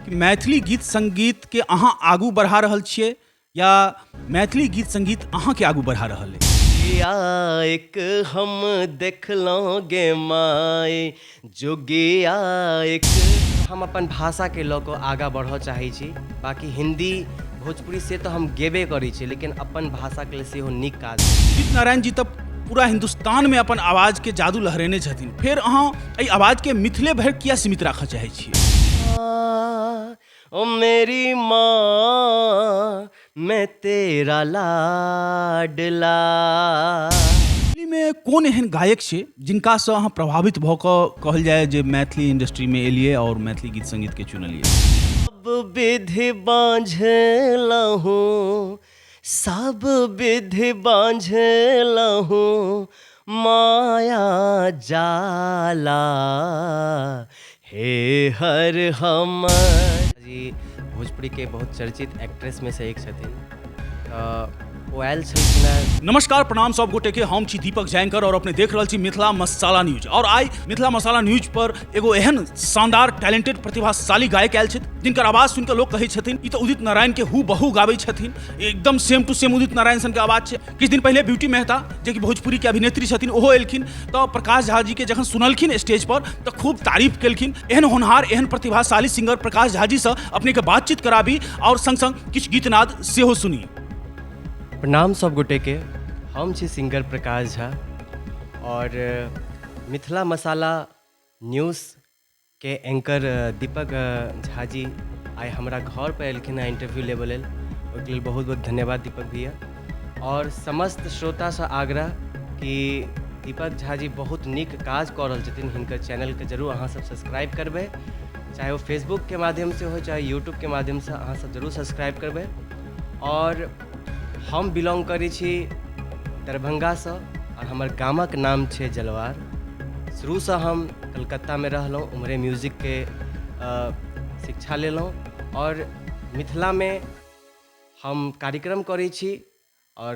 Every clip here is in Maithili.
कि मैथिली गीत संगीतके अहाँ आगू बढ़ा रहल छियै या मैथिली गीत संगीत अहाँके आगू बढ़ा रहल अइ? एक हम देखलहुँ गे माय जोगिया एक। हम अपन भाषाके लऽ कऽ आगाँ बढ़ऽ चाहै छी। बाँकी हिन्दी भोजपुरी से तऽ हम गेबे करै छी, लेकिन अपन भाषाके लेल सेहो नीक काज। उदित नारायण जी तऽ पूरा हिन्दुस्तानमे अपन आवाजके जादू लहरेने छथिन, फेर अहाँ एहि आवाजके मिथिले भरि किया सीमित राखऽ चाहै छियै? ओ मेरी माँ मैं तेरा लाडला। मैथिलीमे कोन एहन गायक छै जिनकासँ अहाँ प्रभावित भऽ कऽ कहल जाय जे मैथिली इंडस्ट्रीमे एलियै आओर मैथिली गीत संगीतके चुनलियै? सब विधि बाँझलहुँ, सब विधि बाँझलहुँ माया जाला, हे हर हमर। जी भोजपुरीके बहुत चर्चित एक्ट्रेसमे से एक छथिन, तऽ ओ आयल छलखिन हेँ। नमस्कार प्रणाम सब गोटे के, हम छी दीपक जयंकर और अपने देख रहल छी मिथिला मसाला न्यूज। और आइ मिथिला मसाला न्यूज पर एगो एहन शानदार टैलेंटेड प्रतिभाशाली गायक आयल छथि जिनकर आवाज सुनि कऽ लोक कहै छथिन ई तऽ उदित नारायण के हु बहु गाबै छथिन, एकदम सेम टू सेम उदित नारायण सन के आवाज छै। किछु दिन पहिले ब्यूटी मेहता जे कि भोजपुरी के अभिनेत्री छथिन ओहो एलखिन तऽ प्रकाश झा जी के जखन सुनलखिन स्टेज पर तऽ खूब तारीफ केलखिन। एहन होनहार एहन प्रतिभाशाली सिंगर प्रकाश झा जी सँ अपने के बातचीत कराबी और संग संग किछु गीतनाद सेहो सुनी। प्रणाम सब गोटे के, हम छी सिंगर प्रकाश झा और मिथिला मसाला न्यूज़ के एंकर दीपक झा जी आइ हमरा घर पर एलखिन हेँ इंटरव्यू लेबऽ लेल, ओहिके लेल बहुत बहुत धन्यवाद दीपक भैया। और समस्त श्रोतासँ आग्रह कि दीपक झा जी बहुत नीक काज कऽ रहल छथिन, हिनकर चैनलके जरूर अहाँ सब सब्सक्राइब करबै, चाहे ओ फेसबुकके माध्यमसँ हो चाहे यूट्यूबके माध्यमसँ, अहाँ सब जरूर सब्सक्राइब करबै। और हम बिलोंग करै छी दरभंगासँ और हमर गामक नाम छै जलवार। शुरूसँ हम कलकत्तामे रहलहुँ, उम्हरे म्यूजिकके शिक्षा लेलहुँ और मिथिलामे हम कार्यक्रम करै छी और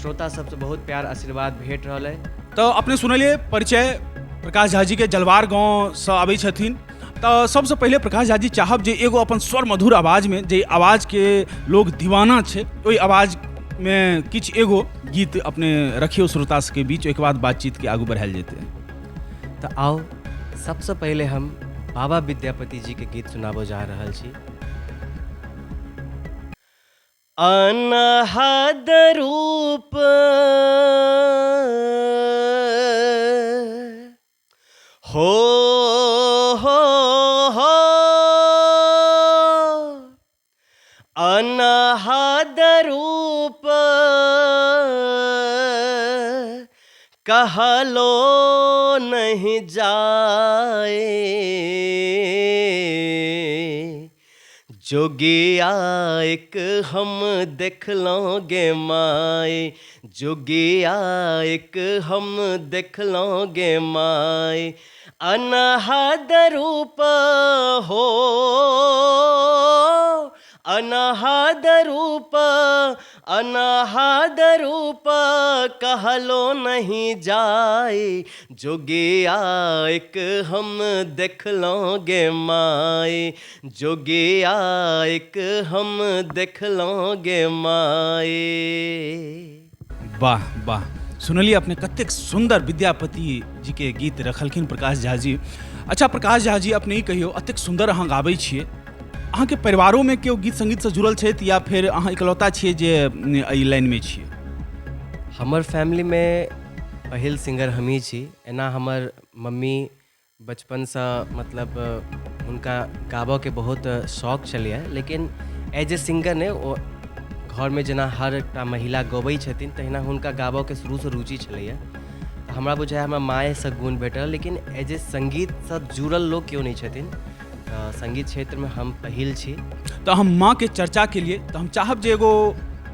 श्रोता सबसँ बहुत प्यार आशीर्वाद भेट रहल अइ। तऽ अपने सुनलियै परिचय प्रकाश झा जी के, जलवार गाँवसँ आबै छथिन। तऽ सबसँ पहिले प्रकाश झा जी चाहब जे एगो अपन स्वर मधुर आवाजमे, जे आवाजके लोग दीवाना छै, ओहि आवाजमे किछु एगो गीत अपने रखियौ श्रोता सबके बीच, ओहिके बाद बातचीतके आगू बढ़ायल जेतै। तऽ आउ सबसँ पहिले हम बाबा विद्यापति जी के गीत सुनाबऽ जा रहल छी। अनहद रूप हो हो हो, अनहद रूप कहलो नहीं जाए, जोगिया एक हम देखलहुँ गे माय, जोगिया एक हम देखलहुँ गे माय, अनहद रूप हो, अनहद रूप, अनहद रूप कहलो नहीं जाय, जोगिया एक हम देखलहुँ गे माय, जोगिया एक हम देखलहुँ गे माय। वाह वाह, सुनलिए अपने कतेक सुंदर विद्यापति जी के गीत रखलखिन प्रकाश झा जी। अच्छा प्रकाश झा जी, अपने ई कहियौ, एतेक सुंदर अहाँ गाबै छियै, अहाँके परिवारोमे केओ गीत संगीतसँ जुड़ल छथि या फेर अहाँ इकलौता छियै जे एहि लाइनमे छियै? हमर फैमिलीमे पहिल सिंगर हमही छी। एना हमर मम्मी बचपनसँ मतलब हुनका गाबऽके बहुत शौक छलैए, लेकिन एज ए सिंगर नहि, ओ घरमे जेना हर एकटा महिला गबै छथिन तहिना हुनका गाबऽके शुरूसँ रुचि छलैए। तऽ हमरा बुझाइए हमरा मायेसँ गुण भेटल, लेकिन एज ए सङ्गीतसँ जुड़ल लोक केओ नहि छथिन, तऽ सङ्गीत क्षेत्रमे हम पहिल छी। तऽ हम माँके चर्चा केलियै, तऽ हम चाहब जे एगो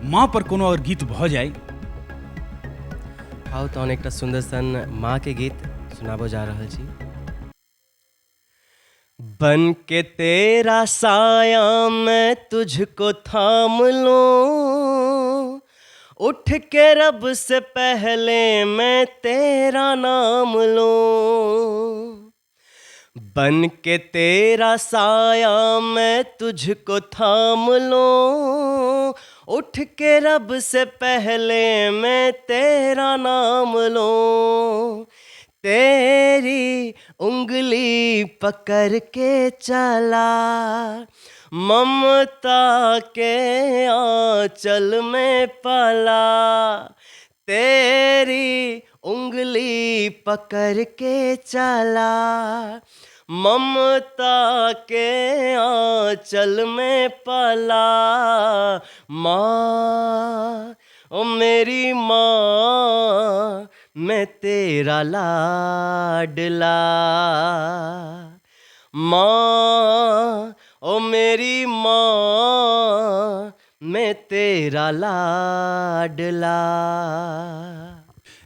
माँ पर कोनो अगर गीत भऽ जाय। आउ तहन एकटा सुन्दर सन माँके गीत सुनाबऽ जा रहल छी। बन के तेरा साया मैं तुझको थाम लूं, उठ के रब से पहले मैं तेरा नाम लूं, बन के तेरा साया मैं तुझको थाम लूं, उठ के रब से पहले मैं तेरा नाम लूं, तेरी उंगली पकड़ के चला, ममता के आंचल में पला, तेरी उंगली पकड़ के चला, ममता के आंचल में पला, माँ ओ मेरी माँ मैं तेरा लाडला, माँ ओ मेरी माँ मैं तेरा लाडला।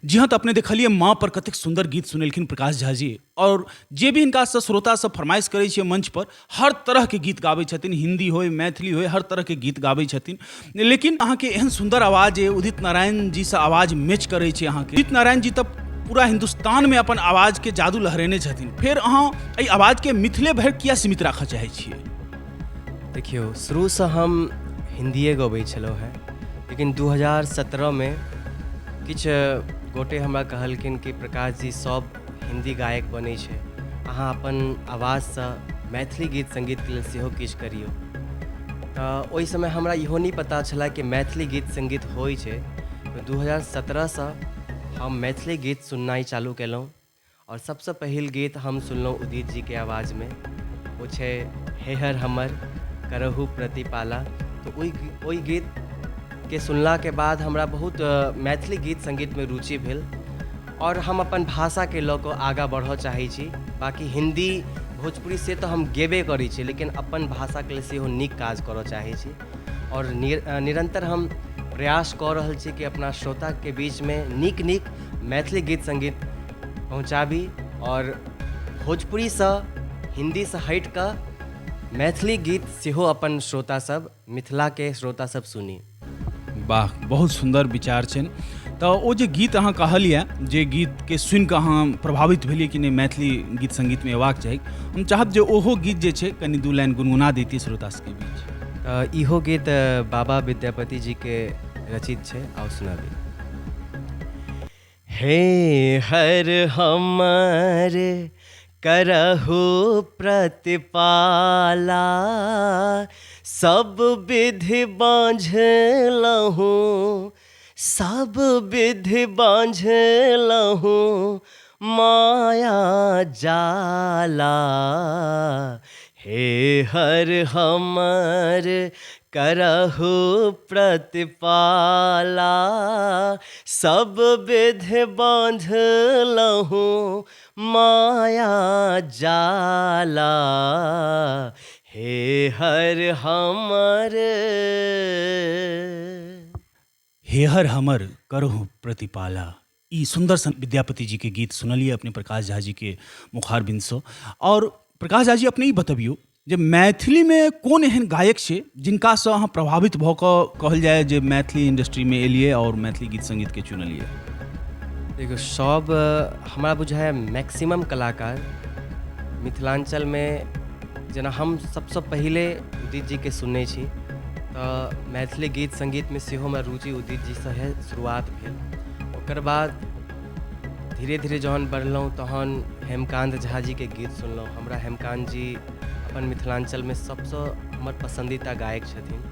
जी हाँ, तऽ अपने देखलियै माँ पर कतेक सुन्दर गीत सुनेलखिन प्रकाश झा जी। और जे भी हिनकासँ श्रोता सब फरमाइश करै छै मंच पर, हर तरहके गीत गाबै छथिन, हिंदी होय मैथिली होय, हर तरहके गीत गाबै छथिन। लेकिन अहाँके एहन सुन्दर आवाज अइ, उदित नारायण जीसँ आवाज मैच करै छै अहाँके। उदित नारायण जी तऽ पूरा हिन्दुस्तानमे अपन आवाजके जादू लहरेने छथिन, फेर अहाँ एहि आवाजके मिथिले भरि किया सीमित राखऽ चाहै छियै? देखियौ, शुरूसँ हम हिन्दिए गबै छलहुँ हेँ, लेकिन 2017मे किछु गोटे हमरा कहलखिन कि प्रकाश जी सब हिन्दी गायक बनै छै, अहाँ अपन आवाजसँ मैथिली गीत सङ्गीतके लेल सेहो किछु करियौ। तऽ ओहि समय हमरा इहो नहि पता छलै कि मैथिली गीत सङ्गीत होइ छै। तऽ 2017सँ हम मैथिली गीत सुननाइ चालू केलहुँ आओर सबसँ पहिल गीत हम सुनलहुँ उदित जीके आवाजमे, ओ छै हे हर हमर करहु प्रतिपाला। तऽ ओहि गीतके सुनलाके बाद हमरा बहुत मैथिली गीत सङ्गीतमे रुचि भेल आओर हम अपन भाषाके लऽ कऽ आगाँ बढ़ऽ चाहै छी। बाँकी हिन्दी भोजपुरी से तऽ हम गेबे करै छी, लेकिन अपन भाषाके लेल सेहो नीक काज करऽ चाहै छी आओर निरन्तर हम प्रयास कऽ रहल छी कि अपना श्रोताके बीचमे नीक नीक मैथिली गीत सङ्गीत पहुँचाबी आओर भोजपुरीसँ हिन्दीसँ हटिकऽ मैथिली गीत सेहो अपन श्रोतासब, मिथिलाके श्रोतासब सुनी। वाह, बहुत सुन्दर विचार छनि। तऽ ओ जे गीत अहाँ कहलियै, जे गीतके सुनिकऽ अहाँ प्रभावित भेलियै कि नहि मैथिली गीत सङ्गीतमे अयबाक चाही, हम चाहब जे ओहो गीत जे छै कनि दू लाइन गुनगुना दैतियै श्रोता सबके बीच। तऽ इहो गीत बाबा विद्यापति जीके रचित छै, आउ सुनाबी। हे हर हमर करहु प्रतिपाला, सब विधि बाँझलहुँ, सब विधि बाँझलहुँ माया जाला, हे हर हमर करहु प्रतिपाला, सब विधि बाँझलहुँ माया जाला, हे हर हमर। हे हर हमर करहु प्रतिपाला, ई सुन्दर सन विद्यापति जी के गीत सुनलियै अपने प्रकाश झा जी के मुखारबिन्दसँ। आओर प्रकाश झा जी, अपने ई बतबियौ जे मैथिलीमे कोन एहन गायक छै जिनकासँ अहाँ प्रभावित भऽ कऽ कहल जाय जे मैथिली इंडस्ट्रीमे एलियै आओर मैथिली गीत सङ्गीतके चुनलियै? देखियौ, सब हमरा बुझाइए मैक्सिमम कलाकार मिथिलाञ्चलमे, जेना हम सबसँ पहिले उदित जीके सुनने छी, तऽ मैथिली गीत सङ्गीतमे सेहो हमरा रुचि उदित जीसँ है शुरुआत भेल। ओकर बाद धीरे धीरे जहन बढ़लहुँ तहन हेमकान्त झा जीके गीत सुनलहुँ। हमरा हेमकान्त जी अपन मिथिलाञ्चलमे सबसँ हमर पसन्दीदा गायक छथिन।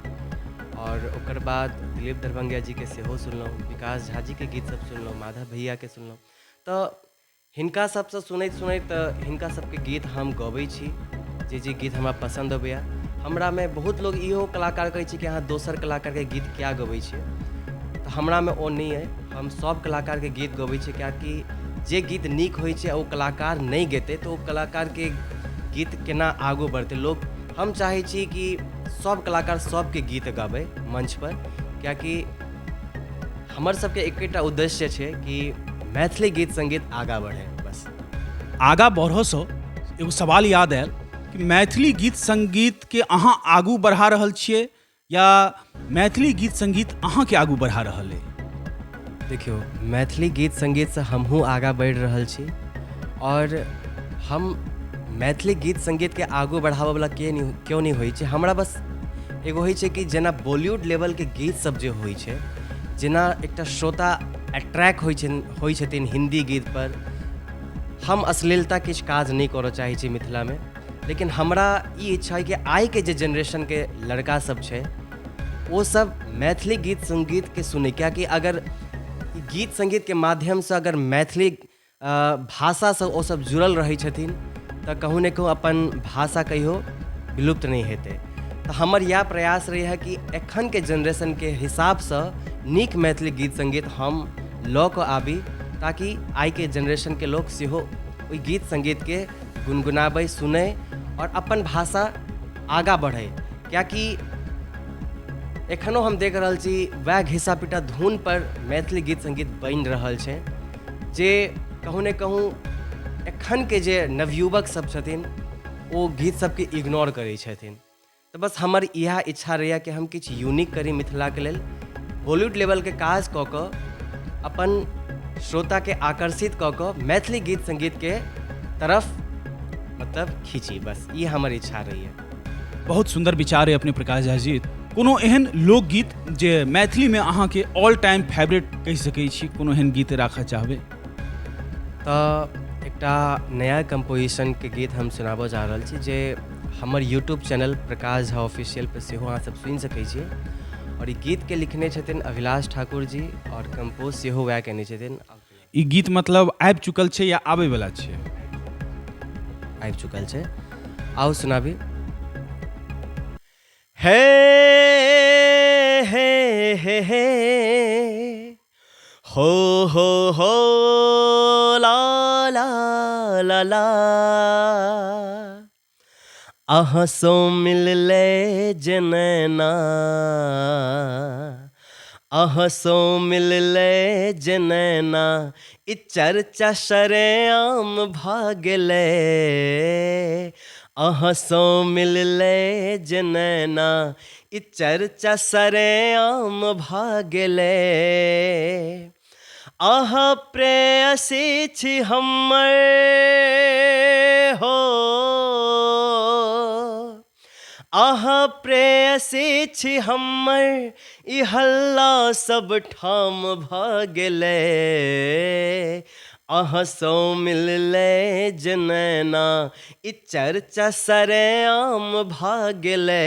आओर ओकर बाद दिलीप दरभंगिया जीके सेहो सुनलहुँ, विकास झा जीके गीत सब सुनलहुँ, माधव भैयाके सुनलहुँ। तऽ हिनका सबसँ सुनैत सुनैत हिनका सबके गीत हम गबै छी, जे जे गीत हमरा पसन्द अबैए। हमरामे बहुत लोग इहो कलाकार कहै छै कि अहाँ दोसर कलाकारके गीत किया गबै छियै, तऽ हमरामे ओ नहि अइ। हम सब कलाकारके गीत गबै छियै, कियाकि जे गीत नीक होइ छै ओ कलाकार नहि गेतै तऽ ओ कलाकारके गीत केना आगू बढ़तै लोक। हम चाहै छी कि सब कलाकार सबके गीत गाबै मंचपर, कियाकि हमर सबके एकेटा उद्देश्य छै कि मैथिली गीत सङ्गीत आगाँ बढ़े। बस आगाँ बढ़ऽसँ एगो सवाल याद आयल कि मैथिली गीत सङ्गीतके अहाँ आगू बढ़ा रहल छियै या मैथिली गीत सङ्गीत अहाँके आगू बढ़ा रहल अइ? देखियौ, मैथिली गीत सङ्गीतसँ हमहूँ आगाँ बढ़ि रहल छी आओर हम मैथिली गीत सङ्गीतके आगू बढ़ाबयवला के नहि केओ नहि होइ छै। हमरा बस एगो होइ छै कि जेना बॉलीवुड लेवलके गीत सब जे होइ छै, जेना एकटा श्रोता अट्रैक्ट होइ छै, होइ छथिन हिन्दी गीतपर, हम अश्लीलता किछु काज नहि करऽ चाहै छी मिथिलामे। लेकिन हमरा ई इच्छा अइ कि आइके जे जेनरेशनके लड़का सब छै ओ सब मैथिली गीत सङ्गीतके सुनै, किएकि अगर गीत सङ्गीतके माध्यमसँ अगर मैथिली भाषासँ ओ सब जुड़ल रहै छथिन तऽ कहूँ ने कहूँ अपन भाषा कहियो विलुप्त नहि हेतै। तऽ हमर इएह प्रयास रहैए कि एखनके जेनरेशनके हिसाबसँ नीक मैथिली गीत सङ्गीत हम लऽ कऽ आबी, ताकि आइके जेनरेशनके लोक सेहो ओहि गीत सङ्गीतके गुनगुनाबै, सुनै आओर अपन भाषा आगाँ बढ़ै। किएकि एखनो हम देख रहल छी वएह घिसा पिटा धुनपर मैथिली गीत सङ्गीत बनि रहल छै, जे कहूँ ने कहूँ एखनके जे नवयुवक सब छथिन ओ गीत सबके इग्नोर करै छथिन। तऽ बस हमर इएह इच्छा रहैए कि हम किछु यूनिक करी मिथिलाके लेल, बॉलीवुड लेवलके काज कऽ कऽ अपन श्रोताके आकर्षित कऽ कऽ मैथिली गीत सङ्गीतके तरफ मतलब खींची, बस ई हमर इच्छा रहैए। बहुत सुन्दर विचार है अपने प्रकाश झा जी। कोनो एहन लोकगीत जे मैथिलीमे अहाँके ऑल टाइम फेवरेट कहि सकै छी, कोनो एहन गीत राखऽ चाहबै? तऽ एकटा नया कम्पोजिशनके गीत हम सुनाबऽ जा रहल छी, जे हमर YouTube channel Prakash Jha official पर सेहो अहाँ सब सुनि सकै छी। आओर ई गीतके लिखने छथिन अभिलाष ठाकुर जी आओर कम्पोज सेहो वएह केने छथिन। ई गीत मतलब आबि चुकल छै या आबैवला छै? आबि चुकल छै। आउ सुनाबी। हे हे हे हे हो हो हो ला ला ला ला, अहाँ सो मिलले जे नैना, अहाँ सो मिलले जे नैना, ई चर्चा सरेआम भऽ गेलै। अहाँ सो मिलले जे नैना, ई चर्चा सरेआम भऽ गेलै। अहाँ प्रेयसी छी हमर हो, अहाँ प्रेयसी छी हमर, ई हल्ला सब ठाम भऽ गेलै। अहाँ सौ मिललै जे नैना, ई चर्चा सरेआम भऽ गेलै।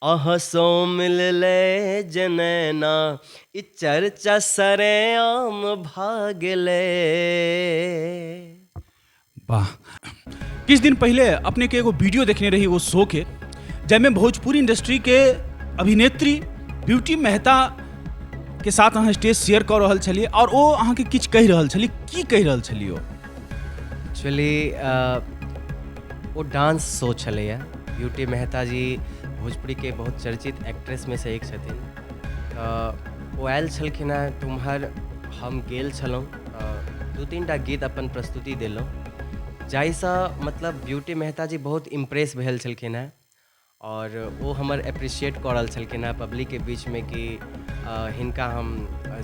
अहाँ सौ मिललै जे नैना, ई चर्चा सरेआम भऽ गेलै। वाह। किछु दिन पहिले अपने के एगो वीडियो देखने रही ओ शो के, जाहिमे भोजपुरी इंडस्ट्री के अभिनेत्री ब्यूटी मेहता के साथ अहाँ स्टेज शेयर कऽ रहल छलियै और ओ अहाँके किछु कहि रहल छली। की कहि रहल छली ओ? एक्चुअली ओ डांस शो छलैए। ब्यूटी मेहता जी भोजपुरीके बहुत चर्चित एक्ट्रेसमे से एक छथिन। तऽ ओ आयल छलखिन हेँ तऽ उम्हर हम गेल छलहुँ, तऽ 2-3 टा गीत अपन प्रस्तुति देलहुँ, जाहिसँ मतलब ब्यूटी मेहता जी बहुत इम्प्रेस भेल छलखिन हेँ आओर ओ हमर एप्रिसिएट कऽ रहल छलखिन हेँ पब्लिकके बीचमे कि हिनका हम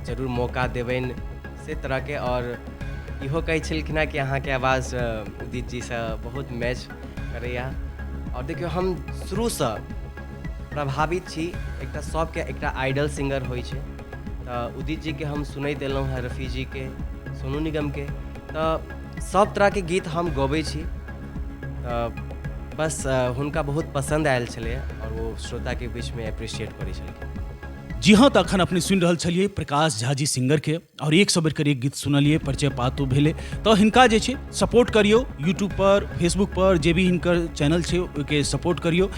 जरूर मौका देबनि से तरहके। आओर इहो कहै छलखिन हेँ कि अहाँके आवाज उदित जीसँ बहुत मैच करैए। आओर देखियौ, हम शुरूसँ प्रभावित छी, एकटा सबके एकटा आइडल सिंगर होइ छै, तऽ उदित जीके हम सुनैत एलहुँ हेँ, रफी जीके, सोनू निगमके, तऽ सब तरहके गीत हम गबै छी। तऽ बस हुनका बहुत पसन्द आयल छलैए आओर ओ श्रोताके बीचमे एप्रिसिएट करै छलखिन। जी हाँ, तऽ अखन अपने सुनि रहल छलियै प्रकाश झा जी सिंगर के और एक से बढ़िकर एक गीत सुनलियै, परिचय पातो भेलै। तऽ हिनका जे छै सपोर्ट करियौ, यूट्यूब पर, फेसबुक पर जे भी हिनकर चैनल छै ओहिके सपोर्ट करियौ।